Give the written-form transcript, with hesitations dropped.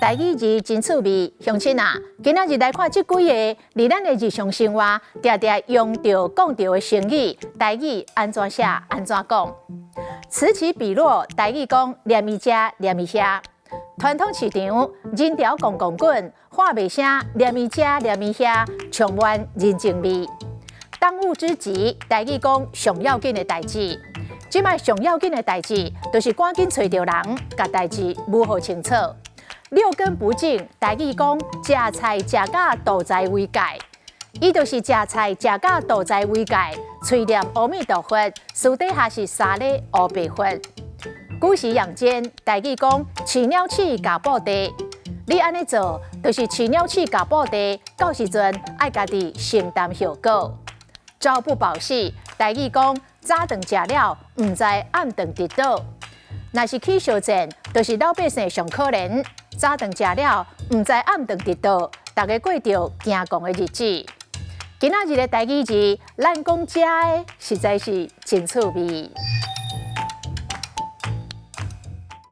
台語字真趣味，鄉親啊，今仔日來看這幾个佇咱的日常生活定定用著講著的成語，台語按怎寫按怎講？此起彼落，台語講連伊遮連伊遐。傳統市場人潮滾滾滾，喊袂聲連伊遮連伊遐，充滿人情味。當務之急，台語講上要緊的代誌。這擺上要緊的代誌，就是趕緊揣著人，共代誌模糊清楚。六根不淨，台語講食菜食甲肚臍為界，伊就是食菜食甲肚臍為界，喙念阿彌陀佛，私底下是三咧烏白佛。姑息養奸，台語講飼鳥鼠咬布袋，你按呢做，就是飼鳥鼠咬布袋，到時陣愛家己承擔後果。朝不保夕，台語講早頓食了，毋知暗頓佇佗。若是起相戰，就是老百姓上可憐。早頓食了，毋知暗頓佇佗，逐家過著驚戇的日子。今仔日的台語字，咱講遮的實在是真趣味。